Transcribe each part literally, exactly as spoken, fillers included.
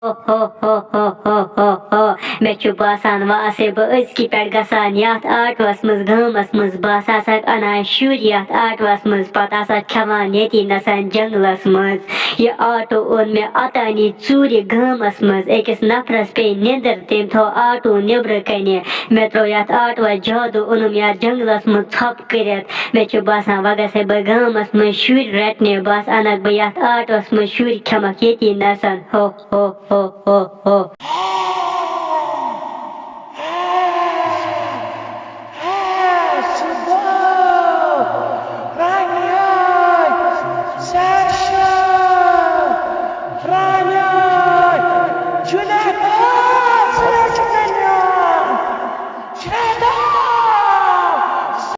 ہو ہو ہو ہو ہو ہو ہو۔ مےٚ چھُ باسان، وۄنۍ آسے بہٕ أزکہِ پٮ۪ٹھ گژھان یَتھ آٹوَس منٛز، گامَس منٛز۔ بہٕ ہسا آسَکھ اَنان شُرۍ یَتھ آٹوَس منٛز، پَتہٕ آسَکھ کھٮ۪وان ییٚتی نَسَن جنٛگلَس منٛز۔ یہِ آٹو اوٚن مےٚ اوٚتانی ژوٗرِ گامَس منٛز۔ أکِس نفرَس پیٚیہِ نیٚنٛدٕر، تٔمۍ تھوٚو آٹو نیٚبرٕ کَنہِ۔ مےٚ ترٛوو یَتھ آٹوَس جادو، اوٚنُم یَتھ جنٛگلَس منٛز ژھۄپہٕ کٔرِتھ۔ مےٚ چھُ باسان، وۄنۍ گژھے بہٕ گامَس منٛز شُرۍ رَٹنہِ۔ بہٕ آسہٕ اَنَکھ بہٕ یَتھ آٹوَس منٛز شُرۍ، کھٮ۪مَکھ ییٚتی نَسَن۔ ہو ہو ہو ہو ہو۔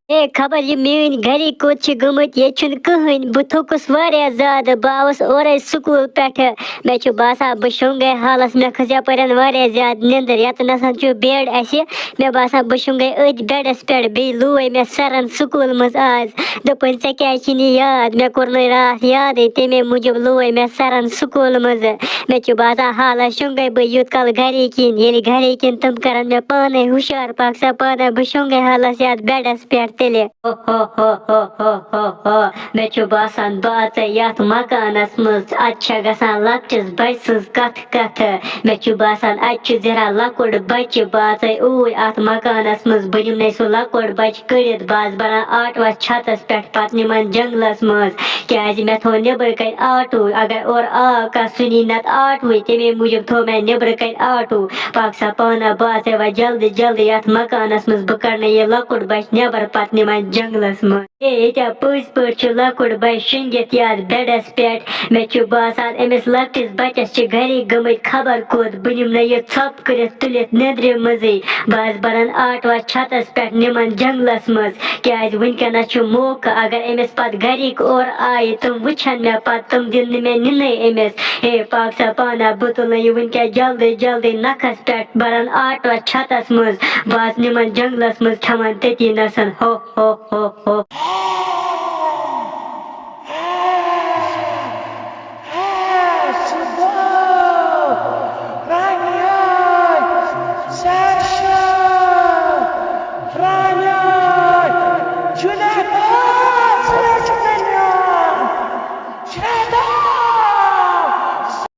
اے، خبر یہِ میٲنۍ گرِکۍ کوٚت چھِ گٔمٕتۍ، ییٚتہِ چھُنہٕ کٕہٕنۍ۔ بہٕ تھوٚکُس واریاہ زیادٕ، بہٕ آوُس اورَے سکوٗل پٮ۪ٹھٕ۔ مےٚ چھُ باسان، بہٕ شۄنٛگے حالَس، مےٚ کھٔژ یَپٲرٮ۪ن واریاہ زیادٕ نیٚنٛدٕر۔ یَتہٕ نَسَن چھُ بیڈ اَسہِ، مےٚ باسان، بہٕ شۄنٛگے أتھۍ بیڈَس پٮ۪ٹھ۔ بیٚیہِ لوے مےٚ سَرَن سکوٗل منٛز آز، دوٚپُن، "ژےٚ کیٛازِ چھِنہٕ یہِ یاد؟" مےٚ کوٚر نہٕ راتھ یادٕے، تَمے موٗجوٗب لوے مےٚ سَرَن سکوٗل منٛز۔ مےٚ چھُ باسان، حالَس شۄنٛگے بہٕ یوٗت کال گَرِکۍ یِن۔ ییٚلہِ گَرِکۍ یِن، تِم کَرَن مےٚ پانَے ہُشار، پَکھ سا پانَے، بہٕ شۄنٛگے حالَس یَتھ بیڈَس پٮ۪ٹھ تیٚلہِ۔ ہو ہو ہو ہو ہو ہو ہو۔ مےٚ چھُ باسان، بہٕ اژے یتھ مکانس منٛز۔ اتہِ چھےٚ گژھان لۄکٹِس بچہٕ سٕنٛز کتھٕ کتھٕ۔ مےٚ چھُ باسان، اتہِ چھُ زہرا لۄکُٹ بچہِ۔ بہٕ اژے اوٗرۍ اتھ مکانس منٛز۔ بہٕ نِمنے سُہ لۄکُٹ بچہِ کٔڑِتھ۔ بہٕ آسہٕ بران آٹوس چھتس پٮ۪ٹھ، پتہٕ نِمن جنگلس منٛز۔ کیازِ مےٚ تھوٚو نیٚبرٕ کنہِ آٹو۔ اگر اورٕ آو کانٛہہ، سُہ نی نتہٕ آٹوٕے۔ تمے موٗجوٗب تھوٚو مےٚ نیٚبرٕ کنہِ آٹو۔ پاک سا پانہ، بہٕ آسے وۄنۍ جلدی جلدی یتھ مکانس منٛز۔ بہٕ کڑنے یہِ لۄکُٹ بچہِ نیٚبر، پتہٕ نِمن جنگلس منٛز۔ ہے، ییٚتیٛاہ پٔزۍ پٲٹھۍ چھُ لۄکُٹ بچہِ شۄنٛگِتھ یتھ بیڈس پٮ۪ٹھ۔ مےٚ چھُ باسان، أمِس لۄکٹِس بچس چھِ گرِکۍ گٔمٕتۍ خبر کوٚت۔ بہٕ نِمہٕ نہٕ یہِ ژھۄپہٕ کٔرِتھ تُلِتھ نیٚنٛدرِ منٛزٕے۔ بہٕ آسہٕ بران آٹوس چھتس پٮ۪ٹھ، نِمن جنگلس منٛز۔ کیٛازِ وُنکٮ۪نس چھُ موقعہٕ، اگر أمِس پتہٕ گرِکۍ اورٕ آیہِ، تِم وُچھن مےٚ پتہٕ، تِم دِن نہٕ مےٚ نِنَے أمِس۔ ہے، پاک سا پانہ، بہٕ تُلہٕ یہِ وُنکٮ۪س جلدی جلدی نکھس پٮ۪ٹھ، بران آٹوس چھتس منٛز۔ بہٕ آسہٕ نِمن جنگلس منٛز، کھٮ۪وان تٔتی نسن۔ ہو ہو ہو ہو۔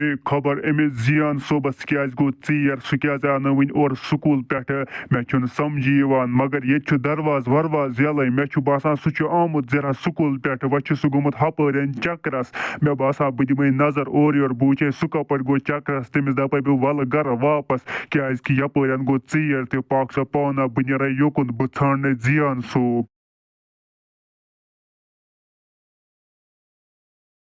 ہے، خبر أمِس زیان صٲبس کیٛازِ گوٚو ژیر، سُہ کیٛازِ آو نہٕ وُنہِ اورٕ سکوٗل پٮ۪ٹھٕ؟ مےٚ چھُنہٕ سمجھی یِوان، مگر ییٚتہِ چھُ دروازٕ وروازٕ یَلَے۔ مےٚ چھُ باسان، سُہ چھُ آمُت زِرا سکوٗل پٮ۪ٹھٕ، وۄنۍ چھُ سُہ گوٚمُت ہُپٲرٮ۪ن چکرَس۔ مےٚ باسان، بہٕ دِمَے نظر اورٕ یورٕ، بہٕ وٕچھے سُہ کَپٲرۍ گوٚو چکرَس۔ تٔمِس دَپَے بہٕ، "وَلہٕ گَرٕ واپَس، کیٛازِکہِ یَپٲرٮ۪ن گوٚو ژیر تہِ، پاک سا پانہ، بہٕ نیرَے یوکُن، بہٕ ژھانٛڈنَے زیان صوب۔"